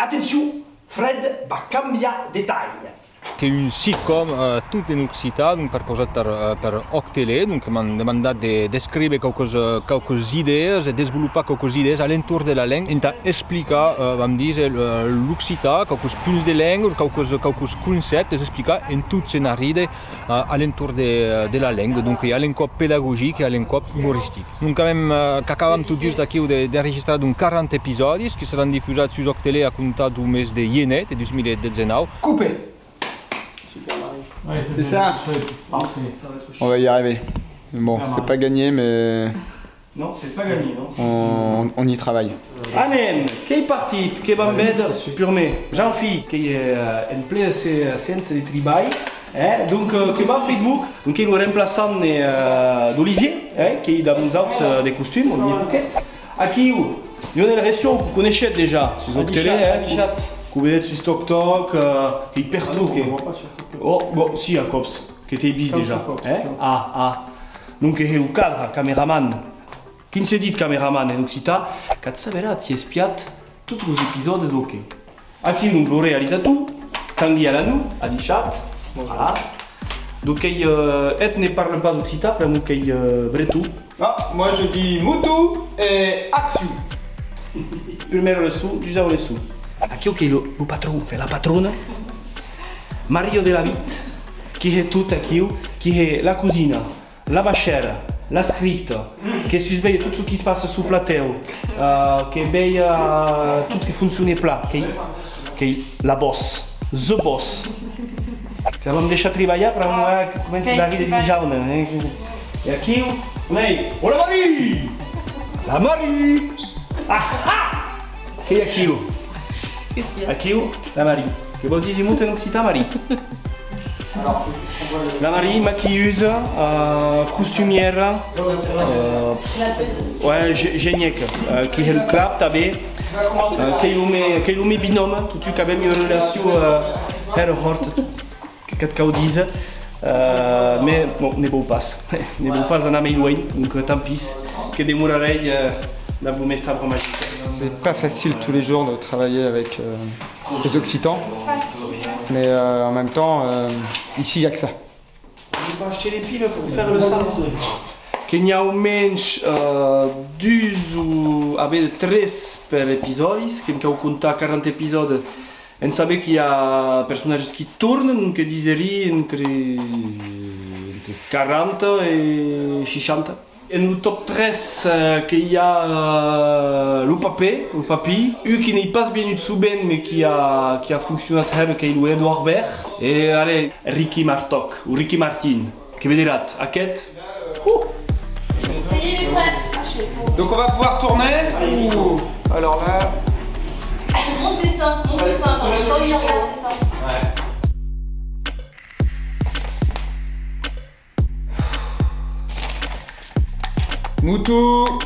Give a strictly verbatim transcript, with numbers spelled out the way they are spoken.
Atencion, Fred va cambiar de talha. Qu'ei un sitcom, eh, tot en occitan, donc, perpausat per, eh, per Òc Tele, donc, m'an demandat de, d'escríver quauques, eh, quauques idèas e desvolopar quauques idèas a l'entorn de la lenga, entà explicar, eh, vam díser, eh, l'occitan, quauques punts de lenga, quauques, quauques concèptes, explicar en tot senarride, eh, a l'entorn de, de la lenga. Donc, i a l'encòp pedagogic e a l'encòp umoristic. Donc, avem, eh, qu'acabam tot just aquiu de, d'enregistrar, donc, quaranta episòdis que seràn difusats sus Òc Tele a comptar deu mes de gener de dos mila dètz-e-nau. Coupe. C'est ça. On va y arriver. Bon, c'est pas gagné, mais Non, c'est pas gagné, non. On, on y travaille. Anem, qu'ei partit, que vam véder purmèr. Jean-Phi, qu'ei, eh, en plen se-, sens de tribalh, eh? Donc, eh, que va a Facebook, donc qu'ei lo remplaçant, eh, d'Olivier, eh, qu'ei damb nosauts, eh, de costum, Olivier Pouquet. Aquiu, Lionel Ression, que coneishetz dejà, sus Òc Tele, eh? Adishatz. Que vedetz sus TokTok, eh, qu'ei pertot, que... Oh, bon, si, a còps, que t'ei vist dejà, eh? Ah, ah. Donc, qu'ei lo cadre, cameraman. Quin se ditz cameraman en occitan? Qu'at saberà si espiat tots los episòdes o qué. Aquí, donc, lo realizator, Tanguy Alanou, adishatz. Voilà. Donc, qu'ei, euh, eth ne parle pas d'occitan, pr'amor qu'ei, euh, breton. Ah, moi je dis moutou et action. Prumèra leçon, dusau leçon. Aquiu qu'ei lo, lo patron, enfin, la patrona. Mario de la Vit, qui hè tot aquiu, qui hè la cosina, la bachèra, la scripta, que susvelha tot çò qui se passa suu platèu, eh, que velha tot que foncione plan, qu'ei, qu'ei la boss, the boss. Que la vam deishar tribalhar pr'amor que comença d'arrir de dins jaune, eh. E aquiu, on ei? Oh, la Marie! La Marie! Ah, ah! Qu'ei aquiu? Qu'est-ce qu'il y a? Aquiu, la Marie. Que vòs díser un mot en occitan, Marie? La Marie, maquilhusa, eh, costumièra, eh, ouais, ge-, genièca, eh, qui hè lo clap tanben, eh, qu'ei lo me, qu'ei lo me binòme, totun qu'avem ua relacion, eh, hèra hòrta. Qu'at cau díser, eh, mais bon, ne vau pas, ne vau pas anar mei luenh, donc, eh, tant pis, que demorarèi, eh, dab lo me sabre magic. C'est pas facile tous les jours de travailler avec, euh, les Occitans, mais, euh, en même temps, euh, ici, il y a que ça. On va acheter les piles pour faire le sabre. Que n'i a au mensh, eh, dus o, a ben, tres per episòdis, que'n cau comptar quaranta episòdes. En saber qu'i a personatges qui tornan, que diserí entre, entre quaranta e seishanta. En lo top tres, eh, que i a, eh, lo papè, lo papí, un qui n'ei pas venut sovent, mais qui a, qui a foncionat hèra, qu'ei lo Edouard Baird, e, allez, Ricky Martòc, o Ricky Martin. Que vederatz, aqueth. Uh! Ça y est, il est prêt. Donc on va pouvoir tourner ou... Alors là. Monte dessin, monte dessin, attends, le temps, il regarde, c'est ça. Ouais. Moutou.